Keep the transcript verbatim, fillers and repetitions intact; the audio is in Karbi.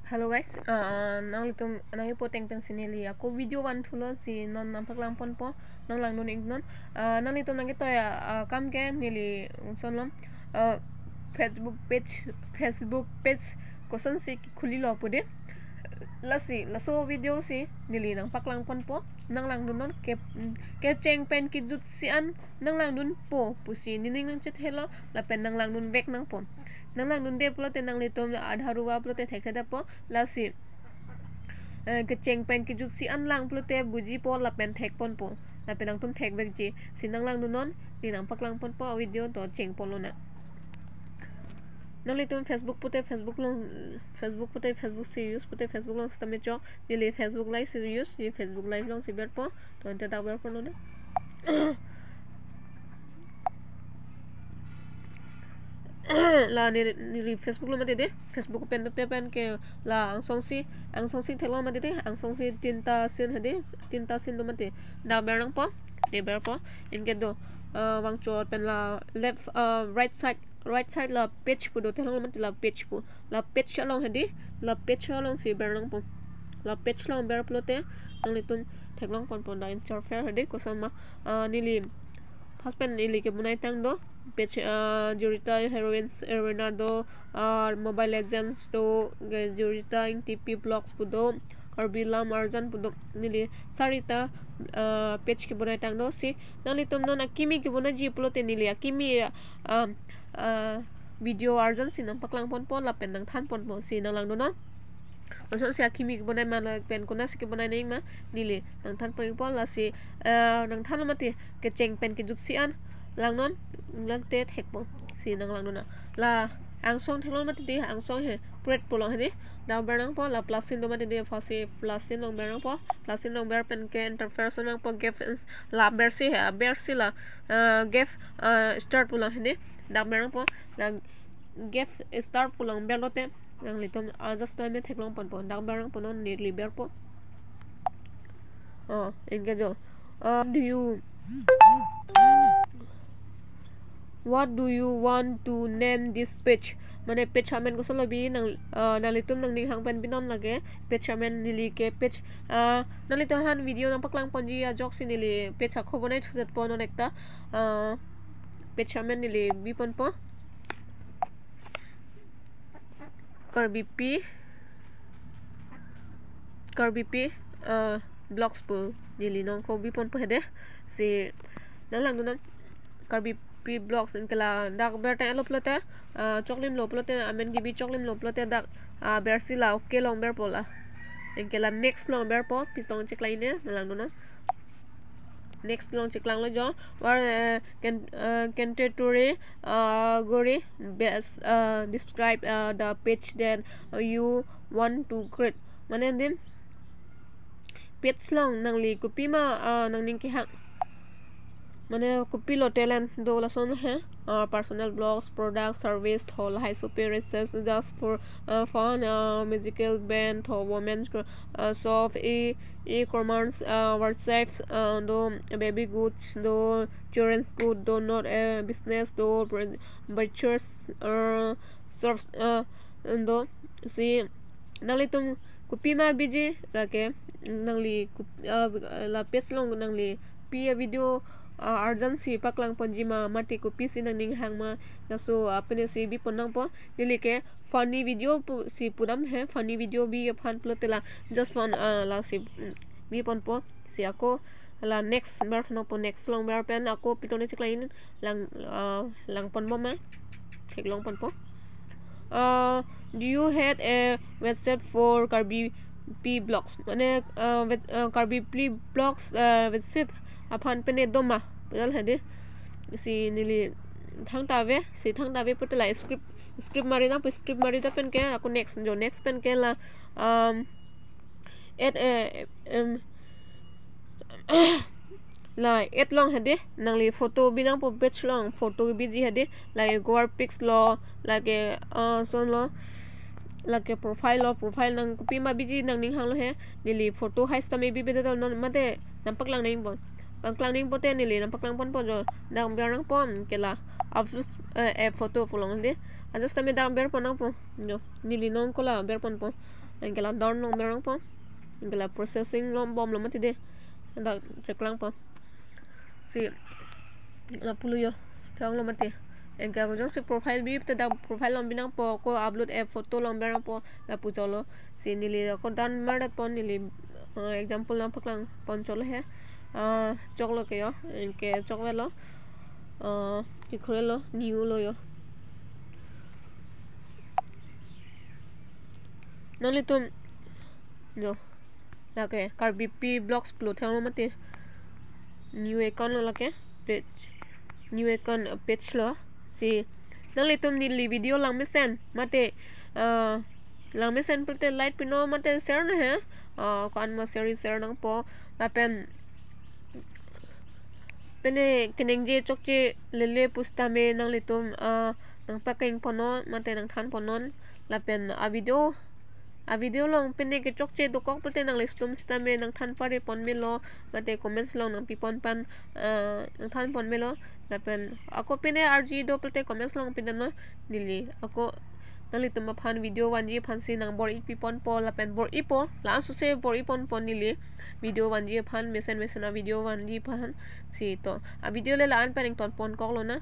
Hello guys, uh, nanglitum nangkepo tengteng si neli ako video van thulo si non nangpaklang ponpo, nang langdun iknon. Uh, nanglitum nangketoi, uh, akam ke neli ungson lom, uh, Facebook page, Facebook page kosonsi khulilo pu de. Lasi laso video si neli nangpaklang ponpo, nang langdun non ke, kecheng pen kejut si an nang langdunpo pusi nening nangchethelo lapen nang langdun vek nangpo. Nang langdunde pulote nanglitum adharuva pulote thekthepo, lasi, eh, kecheng pen kejut si an lang pulote bujipo lapen thek ponpo. Lapen nangtum thek vekji si nang langdun non, neli nangpaklang ponpo a video to cheng ponlonang. Nanglitum Facebook pute Facebook along, Facebook pute Facebook si use pute Facebook along sitame chok, neli Facebook Live si use, neli Facebook Live alongsi berpo, to ante dak ber ponlonang. La neli, neli Facebook lo mati de, Facebook pen te pen ke la angsong si, angsong si theklong mati de, angsong si tinta scene hedi, tinta scene do mati. Dak ber nangpo, neli berpo, anke do, eh, vangchot pen la left, eh, right side, right side la page pu do theklong mati, la page pu, la page along hedi, la page alongsi ber nangpo. La page along ber pulote nanglitum theklong ponpo dak interface hedi koson ma, eh, neli first pen neli kebonai tang do page, ah, Jurita Heroines Arena do, ah, Mobile Legends do, ge-, Jurita Ingtipi Vlogs pu do, Karbi Lam Arjan pu do, neli sarita, ah, page kebonai tang do si nanglitum non akimi kebonaiji pulote neli akimi, ah, ah, video arjan si nangpaklang ponpo lapen nangthan ponpo si nang langdun non. Kosonsi akimi kebonai ma lapen konatsi kebonai nangji ma neli nangthan pon ikpo, lasi, eh, nangthanlo mati kecheng pen kejut si an langnon, lante thekpo si nang langdun non. La angsong theklong mati de, angsong he pret pu along hedi, dak ber nangpo, la plus sign do mati de, first si plus sign along ber nangpo, plus sign along ber pen ke interface nangpo, get, la ber si he, ber si la, eh, get, eh, start pu along hedi, dak ber nangpo, la get start pu along berlote nanglitum adjust time theklong ponpo, dak ber nangpo non, neli berpo. Oh, anke jo. Uh, do you, what do you want to name this page? Mane page amen kosonlo bi nang, uh, nanglitum nangning hang pen binon lake page amen, neli ke page, uh, nanglitum aphan video nangpaklang ponji ajoksi neli page ako bonai thudet pon non ekta, uh, page amen neli bi ponpo. Karbipi, Karbipi, eh, Vlogs pu neli nangko bi ponpo hedi. Si nang langdun non Karbipi Vlogs, anke la dak ber tanglo pulote, eh, choklimlo pulote, amen kebi choklimlo pulote dak, ah, ber si la okay along berpo la. Anke la next along berpo, pitong cheklang ne, nang langdun non. Next along cheklanglo jo. War, eh, can, eh, can Teturi, eh, Guri best, eh, describe, eh, the page that, eh, you want to create. Mane din page along nangli kopima, eh, nangning kehang. Mane kopilo talent do lason he. Uh, personal blogs, product, service, tho lahai sopi, research just for, uh, fun, uh, musical band, tho women's gr-, uh, shop, e, e-commerce, uh, workshops, uh, do baby goods, do children's good, do not, uh, business, do br-, butchers, uh, serves, uh, do si nanglitum kopima biji lake nangli kop-, ah, la page along nangli pi a video, ah, arjan si paklang ponji ma mate kopisi nangning hang ma, laso apene si bi pon nangpo. Neli ke funny video pu si pudam he, funny video bi aphan pulote la just fun, ah, lasi, mm, bi ponpo. Si ako la next ber phan nangpo, next along ber pen ako pitone cheklang lang, ah, lang ponbom ma, theklong ponpo. Uh, do you have a website for Karbipi Vlogs? Mane, uh, web-, uh, Karbipi Vlogs, uh, website aphan pene do ma? Padal hedi. Si neli thangta ave, si thangta ave pulote la script, script mari nangpo, script mari ta pen ke ako next jo, next pen ke la, um, add, eh, em, la add along hedi, nangli photo bi nangpo page along, photo biji hedi, lake cover pics lo, lake, ah, son lo, lake profile lo, profile nang kopima biji nangning hanglo he, neli photo height ta maybe beda non mate nangpaklang nangpo. Paklang nangpo te neli nangpaklang ponpo jo, dak ber nangpo, anke la upload, eh, eh, photo pu along hedi. Adjust time dak ber pon nangpo jo, neli nangko la ber ponpo. Anke la done longber nangpo. Anke la processing lo bomlo mati de. Dak cheklangpo. Si lapulo yo. Thang lo mati. Anke ako jongsi profile bi te dak profile longbi nangpo, ako upload a photo longber nangpo, lapu cholo. Si neli ako done mardat pon neli, eh, example nangpaklang pon cholo he. Ah, choklo ke yo. Anke chokvelo. Ah, kikhurelo, new lo yo. Nanglitum, no. Lake Karbipi Vlogs pulo thang lo mati. New account lo lake. Page. New account, uh, page lo. Si nanglitum neli video langmesen mate, uh, langmesen pulote like pinon mate share non he. Uh, ko-an ma share, share nangpo. Lapen pine keningje chokche lele pusitame nanglitum, ah, nangpakeng ponnon mate nangthan ponnon. Lapen a video, a video along pine kechokche dokok pulote nanglitum sitame nangthan pare pon melo, mate comments along nangpi pon pan, ah, nangthan pon melo. Lapen ako pine arju do pulote comments along pidunnon neli. Ako nanglitum aphan video vanji aphan si nangbor-ipi ponpo lapen bor-ipo, la-an sose bor-i ponpo neli. Video vanji aphan, mesen mesen a video vanji aphan. Si to, a video le la-an pen ington pon koklo na.